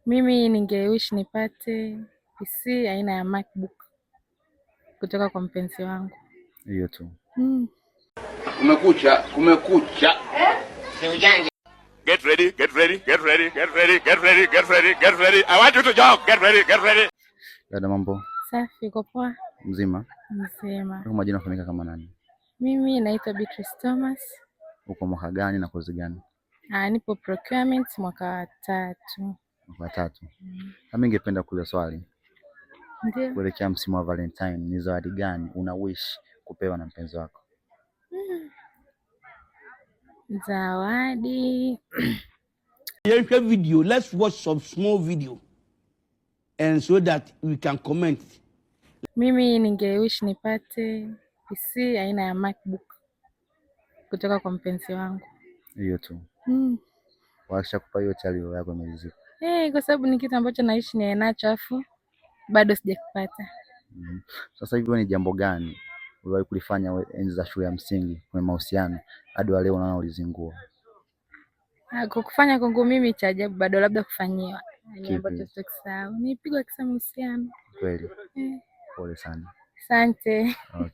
Mimi ningewish nipate PC aina ya MacBook kutoka kwa mpenzi wangu. Hiyo tu. Kumekucha, kumekucha. Get ready, get ready, get ready, get ready, get ready, get ready, get ready. I want you to jump. Get ready, get ready. Dada, mambo? Safi, uko poa? Mzima? Mzima. Kwa majina unafahamika kama nani? Mimi naitwa Beatrice Thomas. Uko mwaka gani na kozi gani? Nipo procurement mwaka wa tatu. Mwaka wa tatu. Kama ningependa kuuliza swali Ndio. kuelekea msimu wa Valentine, ni zawadi gani una wish kupewa na mpenzi wako? Zawadi. Yɛnhwɛ video. Let's watch some small video and so that we can comment. Mimi ningewish nipate PC aina ya MacBook kutoka kwa mpenzi wangu. Hiyo tu. Wakishakupa hiyo, tayari roho yako imeridhika. Eh, kwa sababu ni kitu ambacho naishi niwe nacho afu bado sijakipata. Sasa hivi ni jambo gani uliwahi kulifanya enzi za shule ya msingi kwenye mahusiano hadi wa leo unaona ulizingua? Kwa kufanya kwangu mimi cha ajabu bado labda kufanyiwa. Ni Kipi? ambacho sitokisahau. Nilipigwa kisa mahusiano. Kweli? Eh. Pole sana. Asante. Okay.